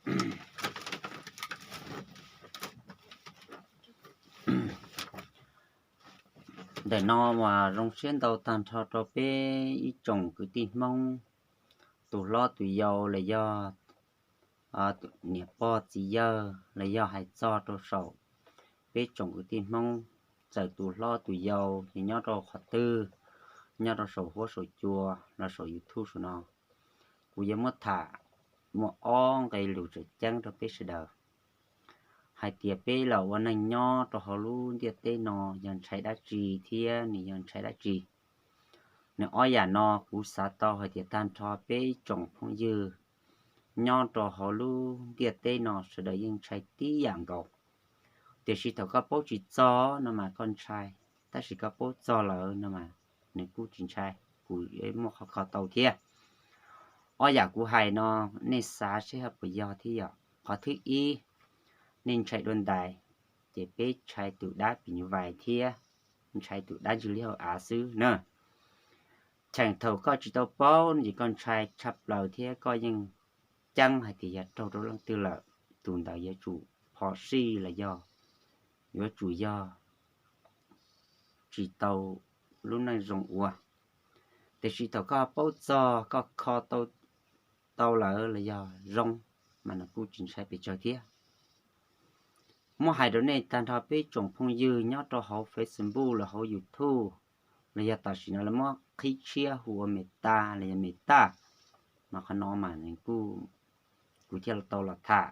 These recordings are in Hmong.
Ntawm no mas zoo siab ntau tag nrho rau peb ib tsoom kwv tij Hmoob, tus hlob tus yau los yog niam pog txiv yawg los yog hais txog rau saum peb tsoom kwv tij Hmoob, txawm tus hlob tus yau ces nyob rau qhov twg, nyob rau saum huab saum cua los saum YouTube saum no, kuv yuav muab tham muaj ob nqe lus tseem ceeb rau peb sawv daws hais tias peb los ua neeg nyob rau hauv lub ntiaj teb no yog ntshai dab tsi thiab nws yog ntshai dab tsi. Nws ob yam no kuv xav tau hais tias tag nrho peb ib tsoom phooj ywg nyob rau hauv lub ntiaj teb no sawv daws yeej ntshai tib yam nkaus. Tiam sis thaum koj paub tsis txog no mas koj ntshai, tab sis koj paub txog lawm no mas nws kuj tsis ntshai, kuv muaj qhov kho tau thiab. Ob yam kuv hais no nej xav seb ho puas yog thiab yom. Qhov thib ib, nej ntshai dua ntais, ces peb ntshai tus dab phim nyuj vais thiab ntshai tus dab ntswg liab hauv av xwb na. Cheem thaum koj tsis tau paub no ces koj ntshai tshaj plaws thiab koj yeej ceeb hais tias yog raug rau leej twg lawm, tus ntawd yuav tsum phom sij los yog yuav tsum yog tsis tau lub neej zoo ua. Tiam sis thaum koj paub txog koj kho tau lawm los yog zoo, mas nws kuj tsis ntshai pes tsawg thiab. Muab hais rau nej tag nrho peb tsoom phooj ywg nyob rau hauv Facebook los hauv YouTube, los yog tam sim no lawv muab qhib tshiab hu ua Meta los yog Meta, mas qhov no mas nws kuj, kuv thiaj tau los tham.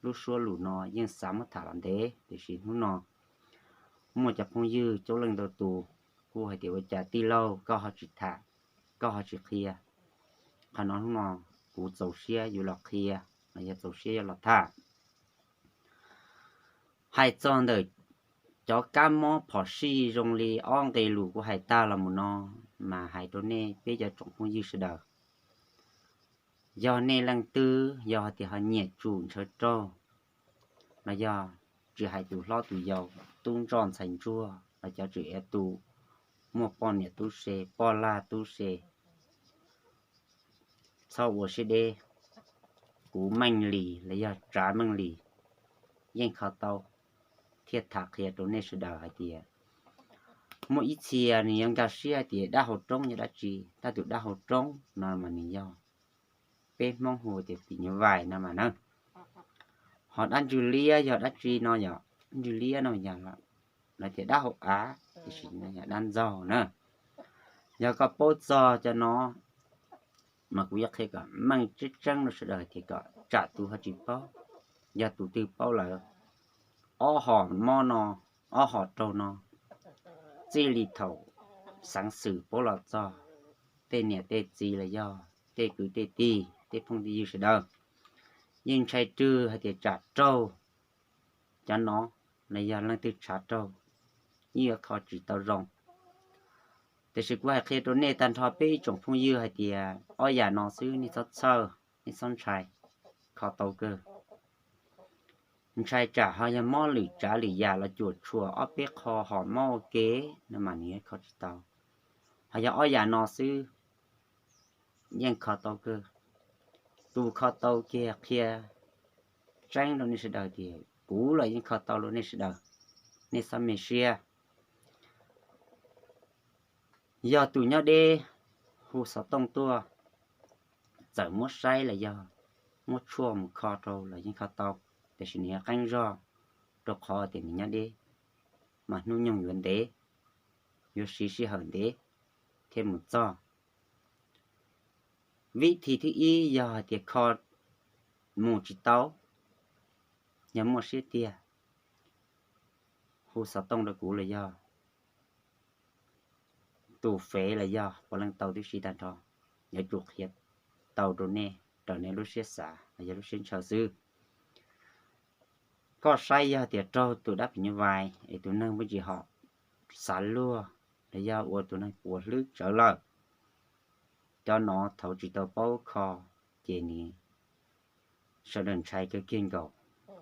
Lub suab lus no yeej xav muab tham los ntev, tiam sis hnub no muaj cov phooj ywg coob leej ntau tus kuj hais tias ua cas tij laug koj ho tsis tham, koj ho tsis qhia. Qhov no hnub no kuv txaus siab yuav los qhia, los yog txaus siab yuav los tham. Hais txog ntawm cov kab mob phom sij zoo li ob nqe lus kuv hais tag los mus no, mas hais rau nej peb cov tsoom phooj ywg sawv daws, yog nej leej twg yog hais tias ho nyiam tsum ntshaw raug, los yog tsis hais tus hlob tus yau, tub ntsoj ntxhais ntsuag los cov tswv ev tus, muaj poj niam tub se, poj laj tub se, txhob ua siab deb. Kuv Meej Lis los yog Tsav Meej Lis yeej kho tau thiab tham qhia rau nej sawv daws hais tias muaj ib txhia nws yuav nkag siab hais tias dab hau roob yog dab tsi, tab tus dab hau roob no mas nws yog peb Hmoob hu tias phim nyuj vais no mas na. Ho dab ntswg liab yog dab tsi no yom, ntswg liab no yog lawv tias dab hau av, tiam sis no yog dab ntxaug na. Yog koj paub txog cov no mas kuv yuav qhia kom meej tseeb tseeb rau sawv daws tias kom tsam tus ho tsis paub. Yog tus twg paub lawm, ob hom mob no, ob hom raug no, txij li thaum xeev xwm paub los txog tej niam tej txiv los yog tej kwv tej tij tej phooj tej ywg sawv daws yeej ntshai rwg hais tias tsam raug cov no, los yog leej twg tshav raug, yeej yuav kho tsis tau zoo. Tiam sis kuv hais qhia rau nej tag nrho peb ib tsoom phooj ywg hais tias ob yam no xwb, nej txhob txhawj, nej txhob ntshai, kho tau kawg. Ntshai tsam ho yog mob lwm tsav lwm yam los cuam tshuam ob peb qho hom mob ua ke no mas nws kho tsis tau. Ho yog ob yam no xwb yeej kho tau kawg. Tus kho tau kiag qhia tseeb rau nej sawv daws tias kuv los yeej kho tau rau nej sawv daws, nej txhob me siab. Yog tus nyob deb hu xov tooj tuaj, txawm muab saib los yog muab tshuaj mus kho rau los yeej kho tau, tiam sis nws yuav qeeb zog, rau qhov tias nws nyob deb, mas hnub nyoog yuav ntev, yuav siv sij hawm ntev thiaj mus txog. Vib thi thib ib yog hais tias kho mus tsis tau, yog muaj siab tiag, hu xov tooj rau kuv los yog tus fev los yog puav leej tau tib si tag nrho, yuav tsum qhia tau rau nej raws nej lub siab xav los yog lub siab ntshaw xwb. Koj saib yog tias raug tus dab phim nyuj vais es tus neeg muaj ntsis hom xav luag los yog ua tus neeg puas hlwb tsawv lawm, cov no thaum tsis tau paub kho ces nws sawv daws ntshai kawg kiag nkaus,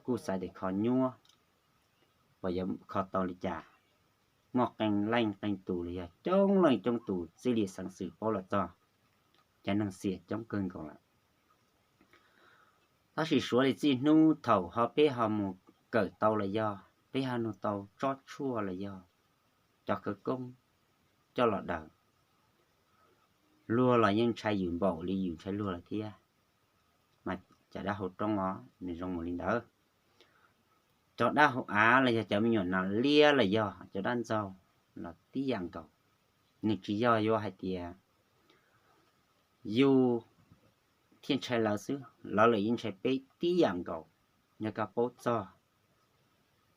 kuj xav tias kho nyuaj, puas yuav kho tau li cas. Muaj qee leej qee tus los yog coob leej coob tus txij li xeev xwm paub los txog, cov neeg xiam coob kawg nkaus lawm. Tab sis suav li txij hnub thaum ho peb ho mus kawm tau los yog peb ho nug tau tsob tshuaj los yog cov khawv koob coj los daws, luag los yeej ntshai yus npaum li yus ntshai luag lawm thiab. Mas cov dab hau roob os nws zoo mus li ntawd. Cov dab hau av los yog cov me nyuam nas liab los yog cov dab ntxaug los tib yam nkaus. Nws tsis yog yuav hais tias yus thiaj ntshai lawv xwb, lawv los yeej ntshai peb tib yam nkaus. Yog koj paub txog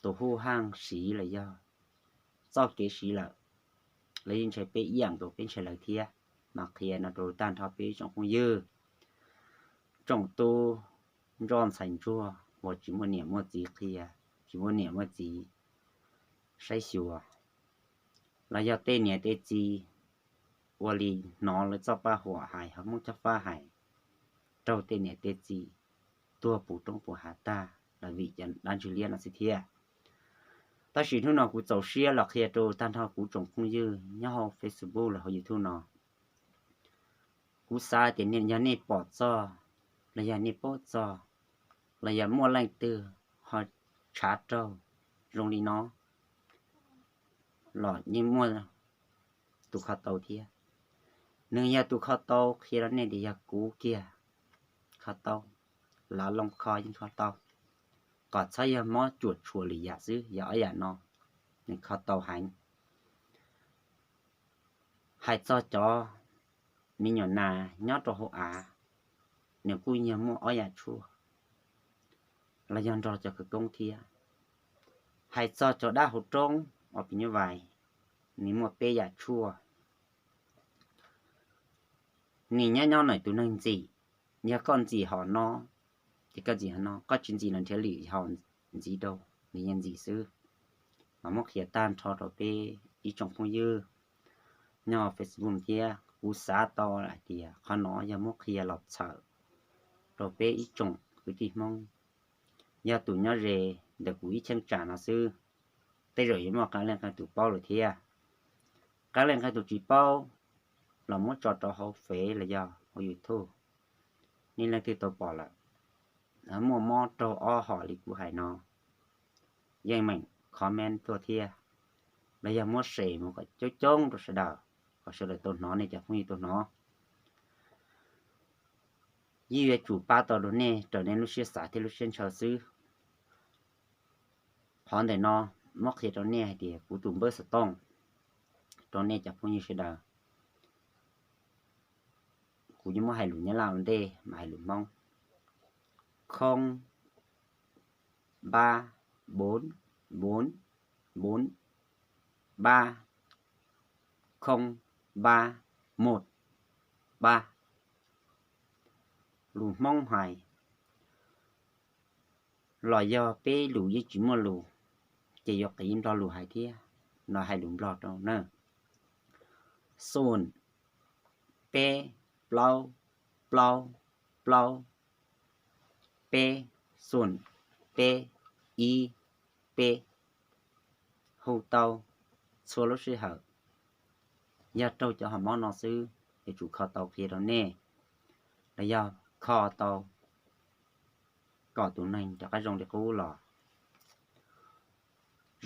tus hu haj siv los yog txoj kev siv lawm, lawv yeej ntshai peb ib yam nkaus peb ntshai lawv thiab. Mas qhia no rau tag nrho peb ib tsoom phooj ywg, tsoom tub ntsuag ntxhais ntsuag uas tsis muaj niam muaj txiv qhia, tsis muaj niam muaj txiv saib xyuas, los yog tej niam tej txiv ua li hnov lawv txoj paj huam hais ho muab cov fab hais raug tej niam tej txiv tuag puv roob puv hav tag los vim cov dab ntxwg liab no xwb thiab. Tab sis hnub no kuv txaus siab los qhia rau tag nrho kuv tsoom phooj ywg nyob hauv Facebook los hauv YouTube no. Kuv xav tias yog nej pom txog, los yog nej paub txog, los yog muaj leej twg ho tshav raug zoo li no los yeej muaj tus kho tau thiab. Nws yog tus kho tau qhia rau nej tias yog kuv kiag kho tau, lav loo kho yeej kho tau, kom txhob yog mob cuam tshuam lwm yam xwb, yog ob yam no nws kho tau heev. Hais txog cov me nyuam nas nyob rau hauv av, nws kuj yog muaj ob yam tshuaj los yog nrog cov khawv koob thiab. Hais txog cov dab hau roob os pis nyuj vais, nws muaj peb yam tshuaj. Nws nyob nyob ntawm tus neeg ntxim, yog koj ntxim hom no, ces koj ntxim hom no, koj tsis ntxim los nrhiav lwm hom ntxiv rau, nws yeej ntxim xwb. Mas muab qhia tag nrho rau peb ib tsoom phooj ywg nyob Facebook thiab. Kuv xav tau hais tias qhov no yog muab qhia los txhawm rau peb ib tsoom kwv tij Hmoob. Yog tus nyob ze ntawm kuv ib cheeb tsam no xwb, tej zaum yuav muaj qee leej qee tus paub lawm thiab. Qee leej qee tus tsis paub los muab tso rau hauv Fev los yog hauv YouTube, nej leej twg tau pom lawm, muaj mob raug ob hom li kuv hais no, yeej meem comment tuaj thiab, los yog muab share mus kom coob coob rau sawv daws, kom sawv daws tau hnov, nej cov phooj ywg tau hnov. Yeej yuav tsum pab tau rau nej raws nej lub siab xav thiab lub siab ntshaw xwb. Qhov ntawm no muab qhia rau nej hais tias kuv tus npawb xov tooj rau nej cov phooj ywg sawv daws. Kuv yuav muab hais lus Nyab Laj ua ntej mas hais lus Hmoob: không ba bốn bốn bốn ba không ba một ba. Lus Hmoob hais, los yog peb lus yeej tsis muaj lus, ces yuav qiv Nplog lus hais thiab, no hais lus Nplog rau na. Xoom, peb, plaub, plaub, plaub, peb, xoom, peb, ib, peb. Hu tau txhua lub sij hawm. Yog raug cov hom mob no xwb, yuav tsum kho tau qhia rau nej, los yog kho tau kom tus neeg rov qab zoo li qub los.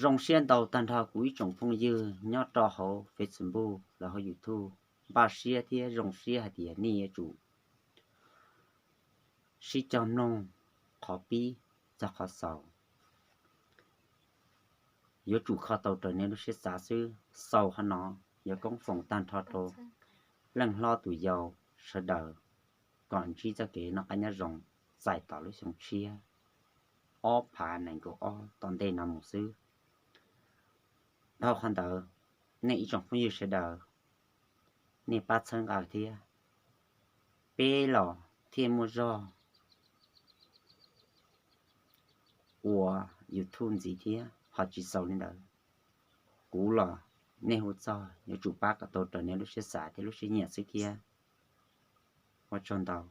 Zoo siab ntau tag nrho kuv ib tsoom phooj ywg nyob rau hauv Facebook los hauv YouTube, npaj siab thiab zoo siab hais tias nej yuav tsum sib cog mloog qhov pib txog qhov xaus. Yuav tsum kho tau raws nej lub siab xav xwb. Xaus qhov no, yuav koob foom tag nrho rau leej hlob tus yau sawv daws kom ntsib txoj kev noj qab nyob zoo txais tos lub xyoo tshiab ob phav nees nkaum ob tom ntej no mus xwb. Dhau qhov ntawd, nej ib tsoom phooj ywg sawv daws, nej pab txhawb nqa thiab, peb los thiaj muaj zog ua YouTube ntxiv thiab. Ho tsis xaus li ntawd, kuv los nej hu txog yuav tsum pab kom tau raws nej lub siab xav thiab lub siab nyiam xwb thiab. Ua tsaug ntau.